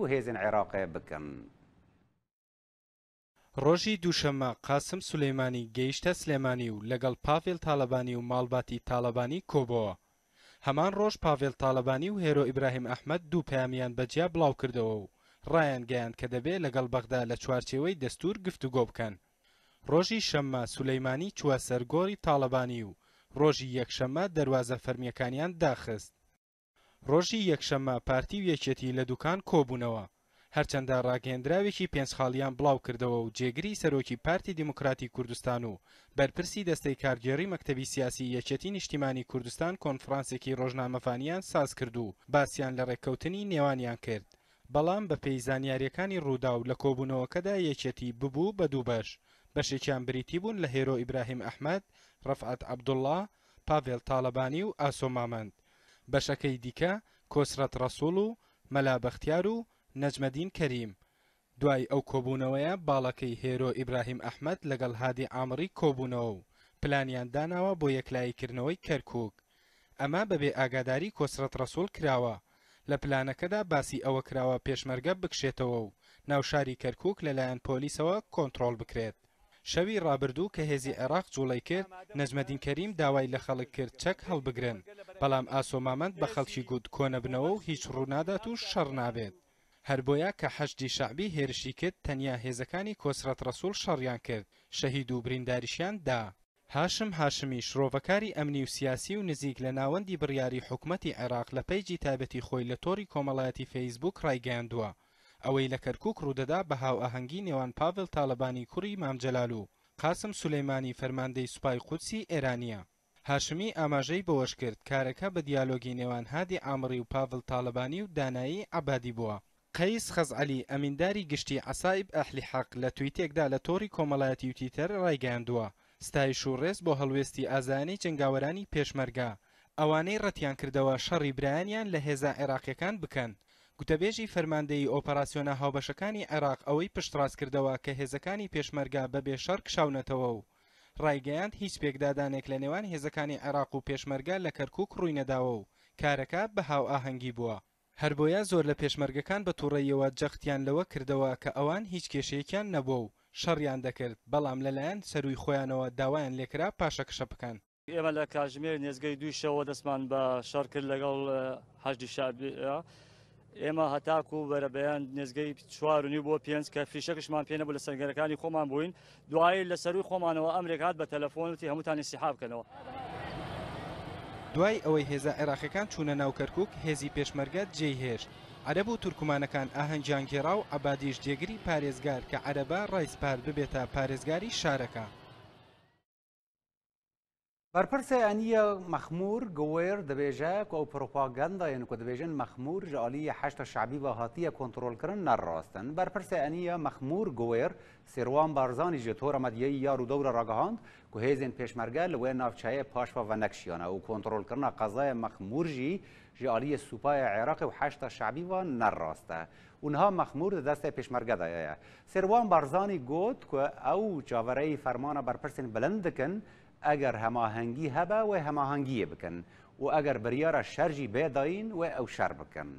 û hêzên Iraqê bikin. ڕۆژی دووشەممە قاسم سولەیمانی گەیشتە سلێمانی و لەگەڵ پاڤێل تاڵەبانی و ماڵباتی تاڵەبانی کۆبۆوە. هەمان ڕۆژ پاڤێل تاڵەبانی و هێرۆ ئیبراهیم ئەحمەد دوو پەیامیان بە جیا بڵاوکردەوە و ڕایانگەیاند کە دەبێ لەگەڵ بەغدا لە چوارچێوەی دەستوور گفتوگۆ بکەن. ڕۆژی شەممە سولەیمانی چووە سەر گۆڕی تاڵەبانی و ڕۆژی یەکشەممە دەروازە فەرمییەکانیان داخست. ڕۆژی یەکشەممە پارتی و یەکێتی لە دوکان کۆبوونەوە، هەرچەندە ڕاگەیەندراوێکی پێنج خاڵیان بڵاوکردەوە و جێگری سەرۆکی پارتی دیموکراتی کوردستان و بەرپرسی دەستەی کارگێڕی مەکتەبی سیاسی یەکێتی نیشتیمانی کوردستان کۆنفرانسێکی ڕۆژنامەڤانیان سازکرد و باسیان لە ڕێککەوتنی نێوانیان کرد، بەڵام بەپێی زانیارییەکانی ڕووداو لە کۆبوونەوەکەدا یەکێتی ببوو بە دوو بەش، بەشێکیان بریتی بوون لە هێرۆ ئیبراهیم ئەحمەد، ڕەفعەت عەبدوڵڵا، پاڤێل تاڵەبانی و ئاسۆ مامەند، بەشەکەی دیکە کۆسرەت ڕەسوڵ و مەلا بەختیار و نەجمەدین کەریم. دوای ئەو کۆبوونەوەیە باڵەکەی هێرۆ ئیبراهیم ئەحمەد لەگەڵ هادی عامڕی کۆبوونەوە و پلانیان داناوە بۆ یەکلاییکردنەوەی کەرکوک. ئەمە بەبێ ئاگاداری کۆسرەت ڕەسوڵ کراوە. لە پلانەکەدا باسی ئەوە کراوە پێشمەرگە بکشێتەوە و ناوشاری کەرکوک لەلایەن پۆلیسەوە کۆنتڕۆڵ بکرێت. شەوی ڕابردوو کە هێزی عێراق جوڵەی کرد، نەجمەدین کەریم داوای لە خەڵک کرد چەک هەڵبگرن، بەڵام ئاسۆ مامەند بە خەڵکی گوت کۆنەبنەوە و هیچ ڕوونادات و شەڕ نابێت. هەربۆیە کە حەشدی شەعبی هێرشی کرد تەنیا هێزەکانی کۆسرەت ڕەسوڵ شەڕیان کرد، شەهید و برینداریشیان دا. هاشم هاشمی، شرۆڤەکاری ئەمنی و سیاسی و نزیک لە ناوەندی بڕیاری حکومەتی عێراق لە پەیجی تایبەتی خۆی لە تۆڕی کۆمەڵایەتی فەیسبووک ڕایگەیاندووە، ئەوەی لە کەرکوک ڕوودەدا بە هاوئاهەنگی نێوان پاڤێل تاڵەبانی کوڕی مام جەلال و قاسم سولەیمانی فەرماندەی سوپای قودسی ئێرانییە. هاشمی ئاماژەی بەوەشکرد، کارەکە بە دیالۆگی نێوان هادی عامڕی و پاڤڵ تاڵەبانی و دانایی عەبادی بووە. قەیس خەزعەلی، ئەمینداری گشتی عەسائیب ئەهلی حەق لە تویتێکدا لە تۆڕی کۆمەڵایەتی تویتەر ڕایگەیاندووە، ستایش و ڕێز بۆ هەڵوێستی ئازایانەی جەنگاوەرانی پێشمەرگە، ئەوانەی ڕەتیانکردەوە شەڕی برایانیان لە هێزە عێراقییەکان بکەن. گوتەبێژی فەرماندەیی ئۆپەراسیۆنە هاوبەشەکانی عێراق ئەوەی پشتڕاستکردەوە کە هێزەکانی پێشمەرگە بەبێ شەڕ کشاونەتەوە و ڕایگەیاند هیچ پێکدادانێک لە نێوان هێزەکانی عێراق و پێشمەرگە لە کەرکوک ڕووینەداوە و کارەکە بە هاوئاهەنگی بووە. هەربۆیە زۆر لە پێشمەرگەکان بە توڕەییەوە جەختیان لەوە کردەوە کە ئەوان هیچ کێشەیەکیان نەبووە و شەڕیان دەکرد، بەڵام لەلایەن سەرووی خۆیانەوە داوایان لێکرا پاشەکشە بکەن. ئێمە لە کاتژمێر نێزگەی دووی شەوە دەستمان بە شەڕ کرد لەگەڵ حەشدی شەعبی. ئێمە هەتاکو بەرەبەیان نێزگەی 4:30 بۆ 5 کە فیشەکشمان پێ نەبوو لە سەنگەرەکانی خۆمان بووین، دوایی لە سەروی خۆمانەوە ئەمرێک هات بە تەلەفۆن وتی هەمووتان ئینسیحاب بکەنەوە. دوای ئەوەی هێزە عێراقیەکان چوونە ناو کەرکوک، هێزی پێشمەرگە جێی هێشت. عەرەب و تورکمانەکان ئاهەنگیان گێڕا و عەبادیش جێگری پارێزگار کە عەرەبە ڕایسپارد ببێتە پارێزگاری شارەکە. بەرپرسê Eniya Mexmûr Guwêr dibêje ku ew propagandayên ku dibêjin Mexmûr ji aliyê Heşda Şebî ve hatiye kontrolkirin ne rast in. Berpirsê Eniya Mexmûr Guwêr Sêrwan Barzanî ji tora medyayî ya Rûdaw re ragihand ku hêzên pêşmerge li wê navçeyê paşva venekişiyane û kontrolkirina qezaya Mexmûr jî ji aliyê Supaya Iraqê û Heşda Şebî ve ne rast e û niha Mexmûr di destê pêşmerge de ye. Sêrwan Barzanî got ku ew çaverêyî fermana berpirsên bilind dikin ئەگەر هەماهەنگی هەبە وێ هەماهەنگییە بکەن و ئەگەر بریارە شەر ژی بێ دایین وێ ئەو شەر بکەن.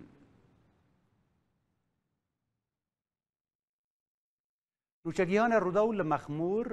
نوچەگیهانە ڕووداو لە مەخموور.